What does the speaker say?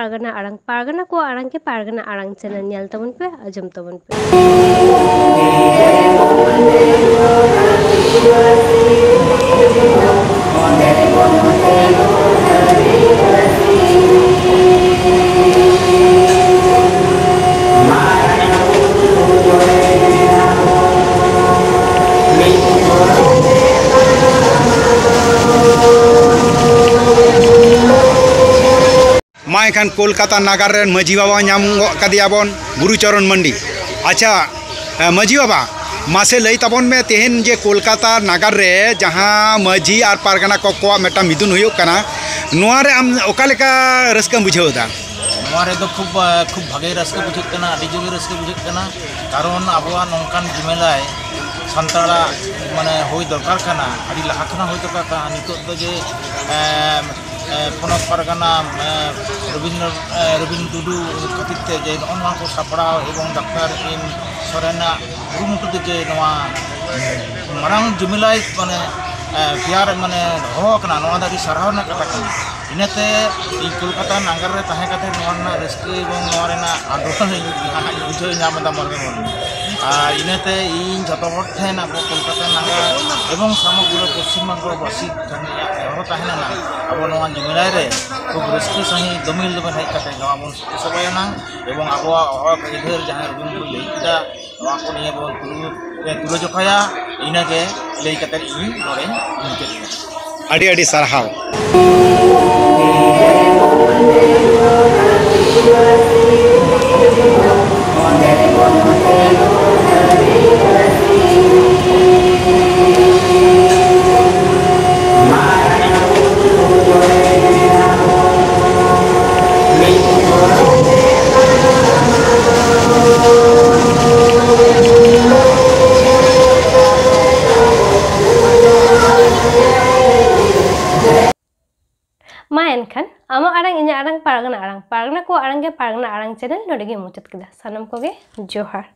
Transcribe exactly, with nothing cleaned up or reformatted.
ᱯᱟᱨᱜᱟᱱᱟ ᱟᱲᱟᱝ, ᱯᱟᱨᱜᱟᱱᱟ ᱠᱚᱣᱟᱜ ᱟᱲᱟᱝ ᱜᱮ ᱯᱟᱨᱜᱟᱱᱟ ᱟᱲᱟᱝ ᱪᱮᱱᱮᱞ ᱧᱮᱞ ᱛᱟᱵᱚᱱ ᱯᱮ, ᱟᱸᱡᱚᱢ ᱛᱟᱵᱚᱱ ᱯᱮ᱾ ᱢᱟ ᱮᱱᱠᱷᱟᱱ ᱠᱳᱞᱠᱟᱛᱟ ᱱᱟᱜᱟᱨ ᱨᱮᱱ ᱢᱟᱹᱡᱷᱤ ᱵᱟᱵᱟ ᱧᱟᱢ ᱜᱚᱫ ᱠᱟᱫᱮᱭᱟ ᱵᱚᱱ, ᱜᱩᱨᱩᱪᱚᱨᱚᱱ ᱢᱟᱱᱰᱤ᱾ ᱟᱪᱪᱷᱟ, ᱮ, ᱢᱟᱹᱡᱷᱤ ᱵᱟᱵᱟ, ᱢᱟᱥᱮ ᱞᱟᱹᱭ ᱛᱟᱵᱚᱱ ᱢᱮ, ᱛᱮᱦᱮᱧ ᱡᱮ ᱠᱳᱞᱠᱟᱛᱟ ᱱᱟᱜᱟᱨ ᱨᱮ ᱡᱟᱦᱟᱸ ᱢᱟᱹᱡᱷᱤ ᱟᱨ ᱯᱟᱨᱜᱟᱱᱟ ᱠᱚ ᱠᱚᱣᱟᱜ ᱢᱤᱫᱴᱟᱝ ᱢᱤᱫᱩᱱ ᱦᱩᱭᱩᱜ ᱠᱟᱱᱟ, ᱱᱚᱣᱟ ᱨᱮ ᱟᱢ ᱚᱠᱟ ᱞᱮᱠᱟ ᱨᱟᱹᱥᱠᱟᱹᱢ ᱵᱩᱡᱷᱟᱹᱣ ᱮᱫᱟ? ᱱᱚᱣᱟ ᱨᱮᱫᱚ ᱠᱷᱩᱵ, ᱮ, ᱠᱷᱩᱵ ᱵᱷᱟᱜᱮ ᱨᱟᱹᱥᱠᱟᱹ ᱵᱩᱡᱷᱟᱹᱜ ᱠᱟᱱᱟ, ᱟᱹᱰᱤ ᱡᱳᱨ ᱜᱮ ᱨᱟᱹᱥᱠᱟᱹ ᱵᱩᱡᱷᱟᱹᱜ ᱠᱟᱱᱟ᱾ ᱠᱟᱨᱚᱱ ᱟᱵᱚᱣᱟᱜ ᱱᱚᱝᱠᱟᱱ ᱡᱩᱢᱮᱞᱟᱭ ᱥᱟᱱᱛᱟᱲᱟᱜ ᱢᱟᱱᱮ ᱦᱩᱭ ᱫᱚᱨᱠᱟᱨ ᱠᱟᱱᱟ, ᱟᱹᱰᱤ ᱞᱟᱦᱟ ᱠᱷᱚᱱᱟᱜ ᱦᱩᱭ ᱫᱚᱨᱠᱟᱨ ᱠᱟᱱᱟ᱾ ᱱᱤᱛᱚᱜ ᱫᱚ ᱡᱮ, ᱮ, ᱮ, ᱯᱚᱱᱚᱛ ᱯᱟᱨᱜᱟᱱᱟ, ᱮ, ᱨᱚᱵᱤᱱᱫᱨᱚ, ᱮ, ᱨᱚᱵᱤᱱ ᱴᱩᱰᱩ ᱠᱷᱟᱹᱛᱤᱨ ᱛᱮ ᱡᱮ ᱱᱚᱜᱼᱚ ᱱᱚᱣᱟ ᱠᱚ ᱥᱟᱯᱲᱟᱣ ᱮᱵᱚᱝ ᱰᱟᱠᱛᱟᱨ ᱮᱢ ᱥᱚᱨᱮᱱᱟᱜ ᱠᱩᱨᱩᱢᱩᱴᱩ ᱛᱮ ᱡᱮ ᱱᱚᱣᱟ ᱢᱟᱨᱟᱝ ᱡᱩᱢᱮᱞᱟᱭ ᱢᱟᱱᱮ, ᱮ, ᱛᱮᱭᱟᱨ ᱢᱟᱱᱮ ᱦᱚᱦᱚ ᱟᱠᱟᱱᱟ, ᱱᱚᱣᱟ ᱫᱚ ᱟᱹᱰᱤ ᱥᱟᱨᱦᱟᱣ ᱨᱮᱱᱟᱜ ᱠᱟᱛᱷᱟ ᱠᱟᱱᱟ᱾ ᱤᱱᱟᱹᱛᱮ ᱤᱧ ᱠᱚᱞᱠᱟᱛᱟ ᱱᱟᱜᱟᱨ ᱨᱮ ᱛᱟᱦᱮᱸ ᱠᱟᱛᱮ ᱱᱚᱣᱟ ᱨᱮᱱᱟᱜ ᱨᱟᱹᱥᱠᱟᱹ ᱮᱵᱚᱝ ᱱᱚᱣᱟ ᱨᱮᱱᱟᱜ ᱟᱱᱫᱳᱞᱚᱱ ᱤᱧ ᱱᱟᱦᱟᱜ ᱤᱧ ᱵᱩᱡᱷᱟᱹᱣ ᱧᱟᱢ ᱮᱫᱟ ᱢᱚᱱᱮ ᱢᱚᱱᱮ᱾ ᱟᱨ ᱤᱱᱟᱹᱛᱮ ᱤᱧ ᱡᱷᱚᱛᱚ ᱦᱚᱲ ᱴᱷᱮᱱ ᱟᱵᱚ ᱠᱚᱞᱠᱟᱛᱟ ᱱᱟᱜᱟᱨ ᱮᱵᱚᱝ ᱥᱚᱢᱚᱜᱨᱚ ᱯᱚᱥᱪᱤᱢ ᱵᱚᱝᱜᱚ ᱵᱟᱥᱤ ᱴᱷᱮᱱ ᱤᱧᱟᱹᱜ ᱱᱮᱦᱚᱨ ᱛᱟᱦᱮᱸ ᱞᱮᱱᱟ, ᱟᱵᱚ ᱱᱚᱣᱟ ᱡᱩᱢᱮᱞᱟᱭ ᱨᱮ ᱠᱷᱩᱵ ᱨᱟᱹᱥᱠᱟᱹ ᱥᱟᱺᱦᱤᱡ ᱫᱚᱢᱤᱞ ᱫᱚᱢᱤᱞ ᱦᱮᱡ ᱠᱟᱛᱮ ᱱᱚᱣᱟ ᱵᱚᱱ ᱥᱚᱛᱭ ᱥᱚᱵᱷᱟᱭᱮᱱᱟ ᱮᱵᱚᱝ ᱟᱵᱚᱣᱟᱜ ᱦᱚᱠ ᱟᱹᱭᱫᱟᱹᱨ ᱡᱟᱦᱟᱸ ᱨᱚᱵᱤᱱ ᱴᱩᱰᱩᱭ ᱞᱟᱹᱭ ᱠᱮᱫᱟ, ᱱᱚᱣᱟ ᱠᱚ ᱱᱤᱭᱮ ᱵᱚᱱ ᱛᱩᱞᱟᱹ-, ᱛᱩᱞᱟᱹ ᱡᱚᱠᱷᱟᱭᱟ᱾ ᱤᱱᱟᱹᱜᱮ ᱞᱟᱹᱭ ᱠᱟᱛᱮ ᱤᱧ ᱱᱚᱰᱮᱧ ᱢᱩᱪᱟᱹᱫ ᱮᱫᱟ᱾ ᱟᱹᱰᱤ ᱟᱹᱰᱤ ᱥᱟᱨᱦᱟᱣ᱾ ᱢᱟ ᱮᱱᱠᱷᱟᱱ, ᱟᱢᱟᱜ ᱟᱲᱟᱝ, ᱤᱧᱟᱹᱜ ᱟᱲᱟᱝ, ᱯᱟᱨᱜᱟᱱᱟ ᱟᱲᱟᱝ, ᱯᱟᱨᱜᱟᱱᱟ ᱠᱚᱣᱟᱜ ᱟᱲᱟᱝ ᱜᱮ ᱯᱟᱨᱜᱟᱱᱟ ᱟᱲᱟᱝ ᱪᱮᱱᱮᱞ ᱱᱚᱰᱮ ᱜᱮ ᱢᱩᱪᱟᱹᱫ ᱠᱮᱫᱟ᱾ ᱥᱟᱱᱟᱢ ᱠᱚᱜᱮ ᱡᱚᱦᱟᱨ᱾